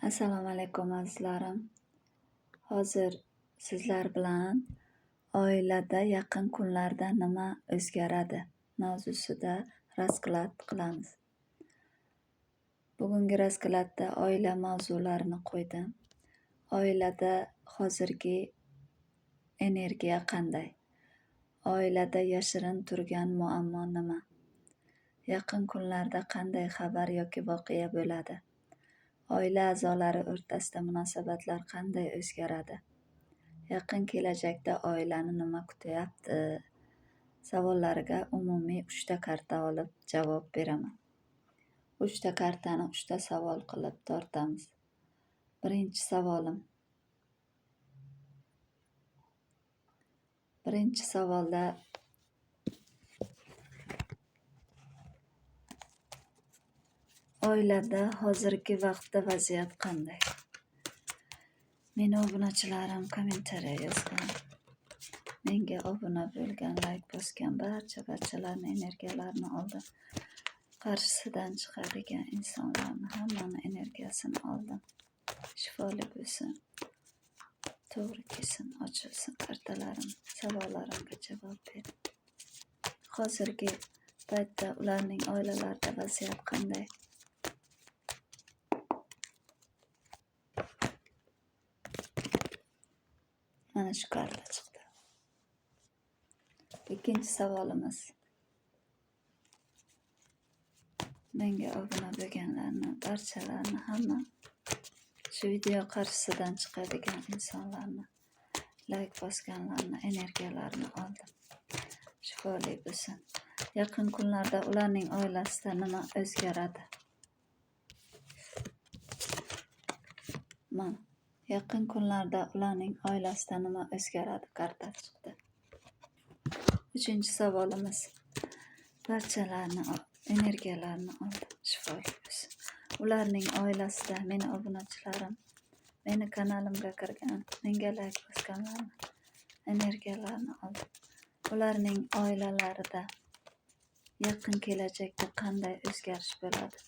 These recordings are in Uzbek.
Assalomu alaykum azizlarim. Hozir sizlar bilan oilada yaqin kunlarda nima o'zgaradi mavzusida rasklad qilamiz. Bugungi raskladda oila mavzularini qo'ydim. Oilada hozirgi energiya qanday? Oilada yashirin turgan muammo nima? Yaqin kunlarda qanday xabar yoki voqea bo'ladi? Oila a'zolari o'rtasida munosabatlar qanday o'zgaradi? Yaqin kelajakda oilani nima kutyapti? Savollariga umumiy 3 ta karta olib javob beraman. 3 ta kartani 3 ta savol qilib tortamiz. Birinchi savolim. Birinchi savolda oilada hozirgi vaqtda vaziyat qanday? Meni obunachilarim kommentariya yozgan, menga obuna bo'lgan, layk bosgan barchalarni energiyalarini oldim. Qarshisidan chiqadigan insonlarni hammani energiyasini oldim. Shifoli bo'lsin, to'g'ri kelsin, ochilsin kartalarim, savollarimga javob bering. Hozirgi paytda ularning oilalarida vaziyat qanday? Mana shu karta chiqdi. Ikkinchi savolimiz. Menga obuna bo'lganlarni, barchalarni, hamma shu video qarshisidan chiqadigan insonlarni, layk bosganlarni energiyalarini oldim. Shifoli bo'lsin. Yaqin kunlarda ularning oilasida nima o'zgaradi? Mana yaqin kunlarda ularning oilasida nima o'zgaradi karta chiqdi. Uchinchi savolimiz. Barchalarni energiyalarini oldim. Shifoli bo'lsin. Ularning oilasida meni obunachilarim, meni kanalimga kirgan, menga layk bosganlarni energiyalarini oldim. Ularning oilalarida yaqin kelajakda qanday o'zgarish bo'ladi?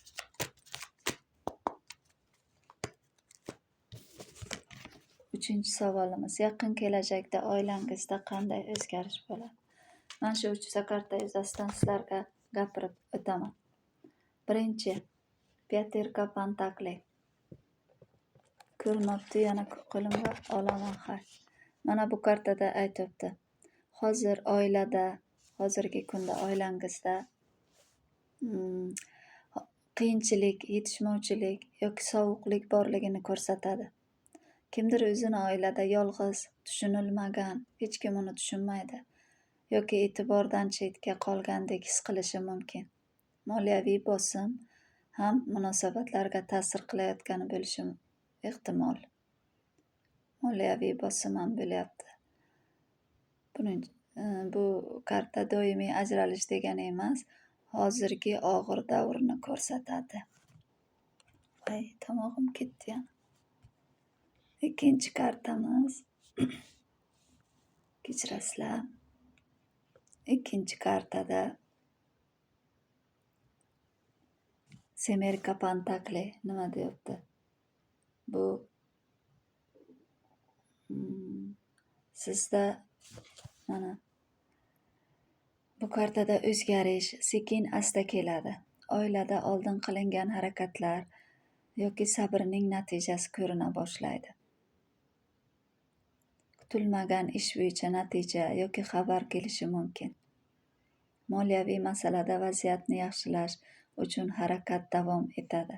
Uchinchi savolimiz. Yaqin kelajakda oilangizda qanday o'zgarish bo'ladi? Mana shu 3 karta yuzasidan sizlarga gapirib o'taman. Birinchi, Пятерка Пентаклей. Ko'rinmabdi, yana qo'limga olaman. Ha. Mana bu kartada aytyapti. Hozir oilada, hozirgi kunda oilangizda qiyinchilik, yetishmovchilik yoki sovuqlik borligini ko'rsatadi. Kimdir o'zini oilada yolg'iz, tushunilmagan, hech kim uni tushunmaydi yoki e'tibordan chetga qolgandek his qilishi mumkin. Moliyaviy bosim ham munosabatlarga ta'sir qilayotgani bo'lishi ehtimol. Moliyaviy bosim ham bo'lyapti. Bu karta doimiy ajralish degani emas, hozirgi og'ir davrni ko'rsatadi. Voy, tomog'im ketdi yana. Ikkinchi kartamiz. Kechirasizlar. Ikkinchi kartada Семерка Пентаклей nima deyapti? Bu sizda mana bu kartada o'zgarish sekin asta keladi. Oilada oldin qilingan harakatlar yoki sabrning natijasi ko'rina boshlaydi. Kutilmagan ish bo'yicha natija yoki xabar kelishi mumkin. Moliyaviy masalada vaziyatni yaxshilash uchun harakat davom etadi.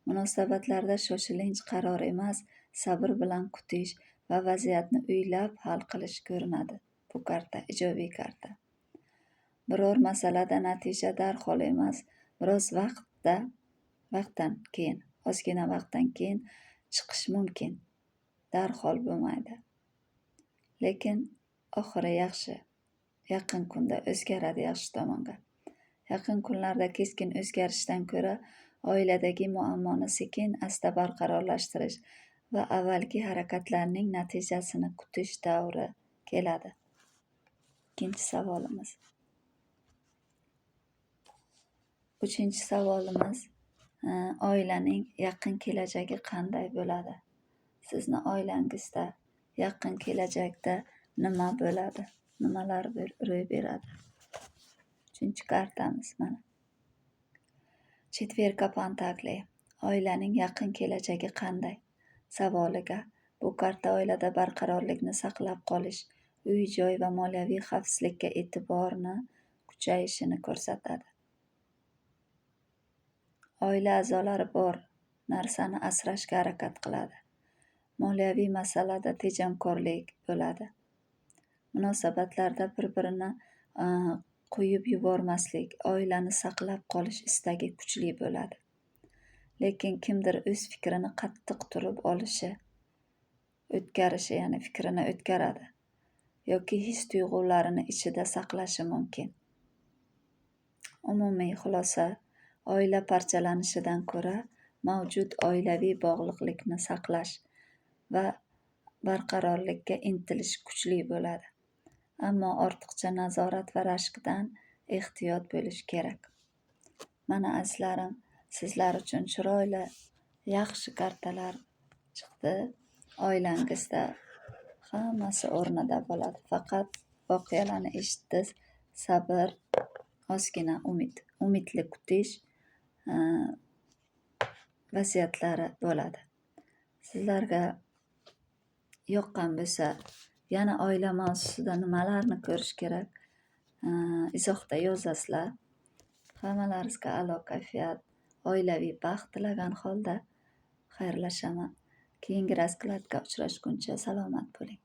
Munosabatlarda shoshilinch qaror emas, sabr bilan kutish va vaziyatni o'ylab hal qilish ko'rinadi. Bu karta ijobiy karta. Biror masalada natija darhol emas, biroz vaqtdan keyin, ozgina vaqtdan keyin chiqish mumkin. Darhol bo'lmaydi. Lekin oxiri yaxshi. Yaqin kunda o'zgaradi yaxshi tomonga. Yaqin kunlarda keskin o'zgarishdan ko'ra oiladagi muammoni sekin asta barqarorlashtirish va avvalgi harakatlarning natijasini kutish davri keladi. Ikkinchi savolimiz. Uchinchi savolimiz. Oilaning yaqin kelajagi qanday bo'ladi? Sizni oilangizda yaqin kelajakda nima bo'ladi? Nimalar ro'y beradi? Uchinchi kartamiz mana. Четверка пентаклей. Oilaning yaqin kelajagi qanday savoliga bu karta oilada barqarorlikni saqlab qolish, uy-joy va moliyaviy xavfsizlikka e'tiborni kuchayishini ko'rsatadi. Oila a'zolari bor narsani asrashga harakat qiladi. Moliyaviy masalada tejamkorlik bo'ladi. Munosabatlarda bir-birini qo'yib yubormaslik, oilani saqlab qolish istagi kuchli bo'ladi. Lekin kimdir o'z fikrini qattiq turib olishi, o'tkarishi, ya'ni fikrini o'tkaradi yoki his-tuyg'ularini ichida saqlashi mumkin. Umumiy xulosa: oila parchalanishidan ko'ra mavjud oilaviy bog'liqlikni saqlash va barqarorlikka intilish kuchli bo'ladi. Ammo ortiqcha nazorat va rashkdan ehtiyot bo'lish kerak. Mana, azizlarim, sizlar uchun chiroyli, yaxshi kartalar chiqdi. Oilangizda hammasi o'rnida bo'ladi. Faqat voqealarni eshitdi, sabr, ozgina umid, umidli kutish vaziyatlari bo'ladi. Sizlarga yoqqan bo'lsa, yana oila mavzusida nimalarni ko'rish kerak, izohda yozasizlar. Hammalaringizga a'lo kayfiyat, oilaviy baxt tilagan holda xayrlashaman. Keyingi раскладga uchrashguncha salomat bo'ling.